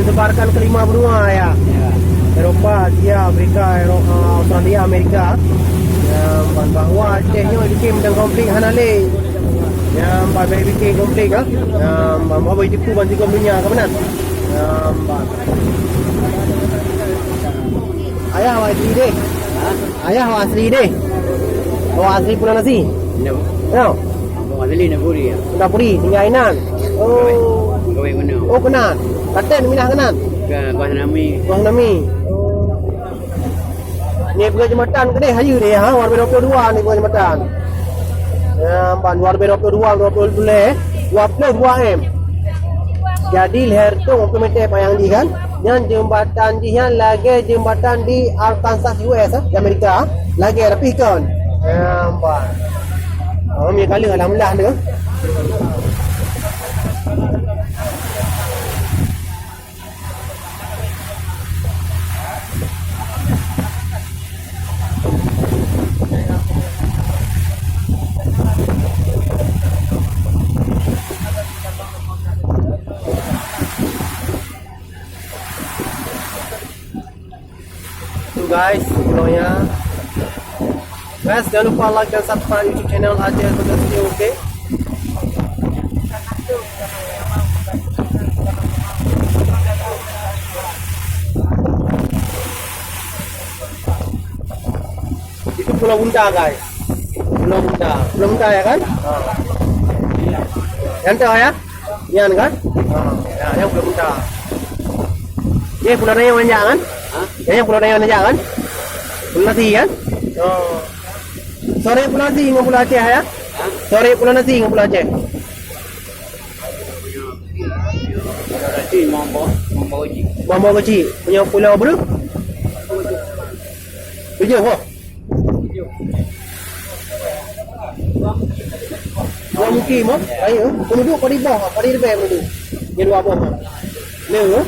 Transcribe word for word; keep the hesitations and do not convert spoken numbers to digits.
Sebarkan kelima benua, ya. Ya. Eropa, Asia, Afrika, Euro-, eh, Australia, Amerika. Ya, ban bahwa Aceh nyoe dikem dan konflik hana lé. Ya, ban bikin konflik, ha. Ya, ban bahwa itu pun bantu dunia, ka meunan. Ya, ban. Ayah awak asli deh. Ha? Ayah awak asli deh. Awak asli Pulo Nasi. No. No. Awak asli Napuri ya. Napuri, tinggal inan. Oh. Kawin mana? Oh, keunan. Katen minah keunan. Ke Gua Nami. Gua Nami. Oh. Ni bukan jembatan ke deh, hayu deh, ha, dua ribu dua puluh dua ni bukan jembatan. Ya, ban dua ribu dua puluh dua, dua puluh dua, dua puluh dua M. Jadi, leher tu, untuk meter payang di kan. Nyan jeumbatan jih nyan lagèe jeumbatan di Arkansas, U S, eh, di Amerika. Lagèe, tapi kon. Nampak. Oh, mi kali alhamdulillah tu. Tu guys, pulo nyan. Guys, jangan lupa like dan subscribe YouTube channel Aceh Podcast Studio, oke? Itu Pulo Bunta, guys. Pulo Bunta. Pulo Bunta ya kan? Ha. Nyan teuh ya? Nyan kan? Ha, ya, nyan Pulo Bunta. Nyan Pulo Nayong nyan kan? Ha? Nyan Pulo Nayong nyan kan? Pulo Nasi kan? Oh. Sore Pulo Nasi ngon Pulo Aceh ya? Ha? Sore Pulo Nasi ngon Pulo Aceh. Pulo Nasi Mambo, Mambo Kecil. Mambo Kecil. Punya Pulo Bru? Tujuh, boh. Dua mukim, oh. Ayo, penduduk pada bawah, pada lebih penduduk. Dia dua boh. Lima, oh.